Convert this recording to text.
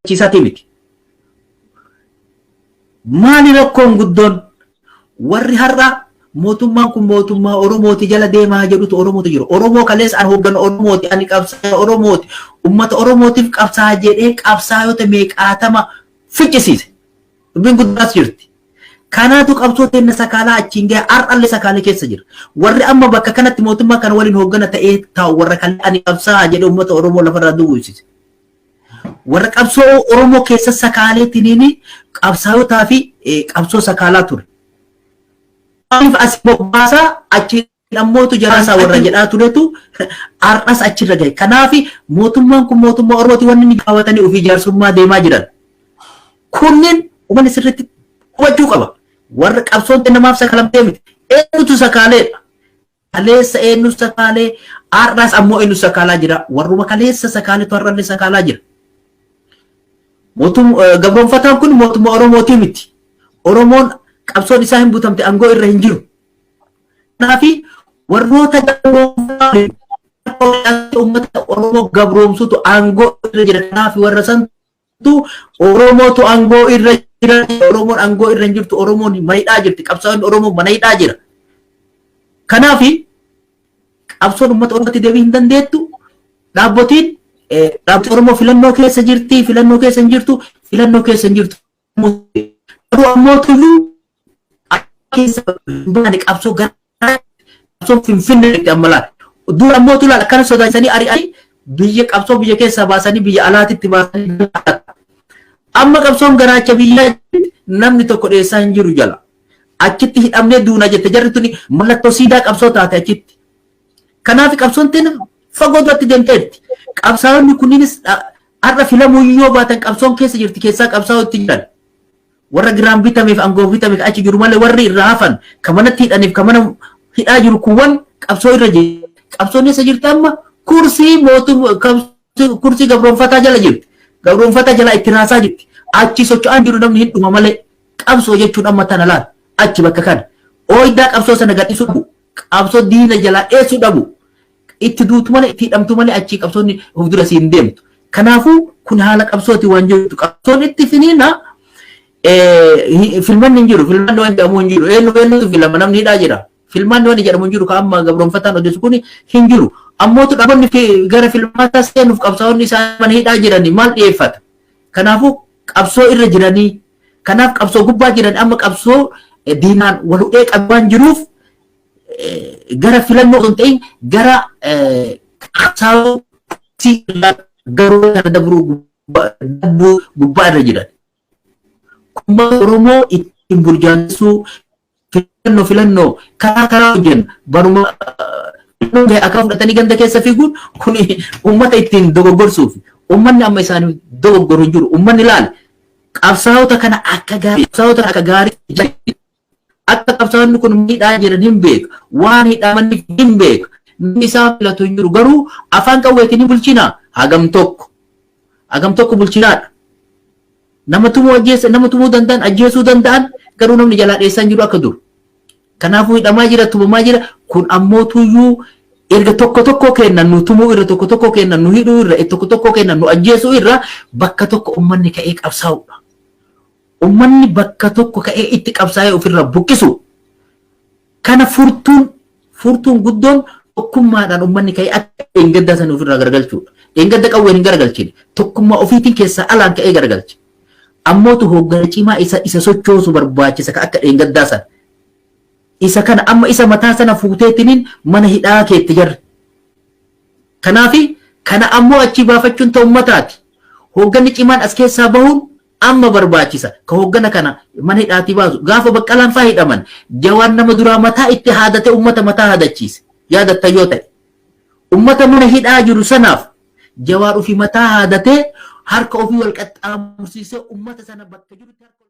Chiisaatii miti. Maali rakkoon guddoon warri har'a mootummaan kun mootummaa Oromooti jala deemaa jedhutu Oromootu jiru. Oromoo kaleessa ani hooggana Oromooti, ani qabsaa'aa Oromooti, uummata Oromootiif qabsaa'aa jedhee qabsaa'ota meeqaatama ficcisiise. Dubbiin guddaas jirti. Kanaatu qabsoo teenna sakaalaa achiin gahe har'allee sakaalee keessa jira. Warri amma bakka kanatti mootummaa kana waliin hooggana ta'ee taa'u warra kalee ani qabsaa'aa jedhee uummata Oromoo lafarraa duwwisiise. Warra qabsoo Oromoo keessa sakaalee tiniini qabsaayotaa fi qabsoo sakaalaa ture. Maaliif as bobbaasaa achi ammootu jalaasaa warra jedhaa turetu har'as achirra gahe. Kanaaf mootummaan kun mootummaa Oromooti wanni inni kaawwatanii ofii jaarsummaa deemaa jiran. Kunneen uummanni sirriitti hubachuu qaba. Warra qabsoon namaaf sakaalamtee miti. Eenyutu sakaaleedha? Kaleessa eenyu sakaalee? Har'as ammoo eenyu sakaalaa jira? Warruma kaleessa sakaaletu har'allee sakaalaa jira. Mootum gabroonfataan kun mootummaa Oromootii miti. Oromoon qabsoon isaa hin butamte aangoo irra hin jiru. Kanaaf warroota gabroonfataa uummata Oromoo gabroomsutu aangoo irra jira. Kanaaf warra santu Oromootu aangoo irra jira. Oromoon aangoo irra hin jirtu. Oromoon mana hidhaa jirti. Qabsaa'onni Oromoo mana hidhaa jira. Kanaaf qabsoon uummata Oromootti deebii hin dandeettu. Dhaabbotiin dhaabbotiin Oromoo filannoo keessa jirti. Filannoo keessa hin jirtu. Filannoo keessa hin jirtu. Garuu ammoo tuyyuu keessa hin baane qabsoo gara qabsoo Finfinnee itti amma laala. Dur ammoo laala akkana sodaachisanii ari'anii biyya qabsoo biyya keessaa baasanii biyya alaatitti baasanii amma qabsoon garaacha biyyaa namni tokko dheessaa hin jiru jala. Achitti hidhamnee duuna jette jarri tuni mallattoo siidaa qabsoo taate achitti. Kanaaf qabsoon teen fagoo duratti deemteerti. Qabsaa'onni kunniinis har'a filamuu yoo baatan qabsoon keessa jirti keessaa qabsaa'otti jiran. Warra giraan bitameef aangoo bitameef achi jiru malee warri irraa hafan kan manatti hidhaniif kan mana hidhaa jiru kuuwwan qabsoo irra jiru. Qabsoon eessa jirti amma kursii mootummaa kursii gabroonfataa jala jirti. Gabroonfataa jala itti raasaa jirti. Achi socho'aan jiru namni hin dhuma malee qabsoo jechuun amma tana laal achi bakka kana. Ooydaa qabsoo sana gadhiisuu dhabu. Qabsoo diina jalaa dheessuu dhabu. Itti duutu malee itti hidhamtu malee achii qabsoonni of dura siin deemtu. Kanaafuu kun haala qabsooti waan jirtu. Qabsoon itti finiina filmanni hin jiru. Filmanni waan jedhamu hin jiru. Eenyu eenyutu filama namni hidhaa jira. Filmanni waan jedhamu hin jiru. Kan amma gabroonfataan odeessu kun hin jiru. Ammootu dhaabonni gara filmaataa seenuuf qabsaa'onni isaan mana hidhaa jiranii maal dhiyeeffata? Kanaafuu qabsoo irra jiranii kanaaf qabsoo gubbaa jiran amma qabsoo diinaan wal hudhee qabaan jiruuf gara filannoo osoo hin ta'in gara qabsaa'uu garuu kana dabruu gubbaa irra jiran. Uummata Oromoo ittiin burjaajessuu filannoo filannoo karaa karaa hojjennu baruma filannoo gahe akka fudhatanii ganda keessa fiiguun kun uummata ittiin dogoggorsuuf uummanni amma isaanii dogoggoru hin jiru. Uummanni laale qabsaa'ota kana akka gaarii qabsaa'ota akka gaarii akka qabsaa'onni kun miidhaa jiran hin beeku. Waan hidhamaniif hin beeku. Namni isaan filatu hin jiru. Garuu afaan qawweetiin hin bulchina. Hagam tokko. Hagam tokko bulchinaadha. Nama tumuu ajjeesa nama tumuu danda'an ajjeesuu danda'an garuu namni jalaa dheessaa hin jiru akka dur. Kanaafuu hidhamaa jira tumamaa jira kun ammoo tuyyuu erga tokko tokko kennan nu tumuu irra tokko tokko kennan nu hidhuu irra tokko tokko kennan nu ajjeesuu irra bakka tokko uummanni ka'ee qabsaa'udha. Uummanni bakka tokko ka'ee itti qabsaa'ee ofirra buqqisu. Kana furtuun furtuun guddoon tokkummaadhaan uummanni ka'ee akka dheengaddaa sana ofirraa garagalchuudha. Dheengadda qawween hin garagalchine tokkummaa ofiitiin keessaa alaan ka'ee garagalche. Ammootu hooggana cimaa isa isa sochoosu barbaachisa ka akka dheengaddaa sana. Isa kana amma isa mataa sana fuuteetiniin mana hidhaa keetti jarri. Kanaafi kana ammoo achii baafachuun ta'u ummataati. Hoogganni cimaan as keessaa bahuun amma barbaachisa. Ka hooggana kana mana hidhaatii baasu. Gaafa Baqqalaan faa hidhaman Jawaar nama duraa mataa itti haadate ummata mataa haadachiise. Yaadattan yoo ta'e. Ummata mana hidhaa jiru sanaaf Jawaar ofii mataa haadatee harka ofii wal qaxxaamursiisee ummata sana bakka jirutti harka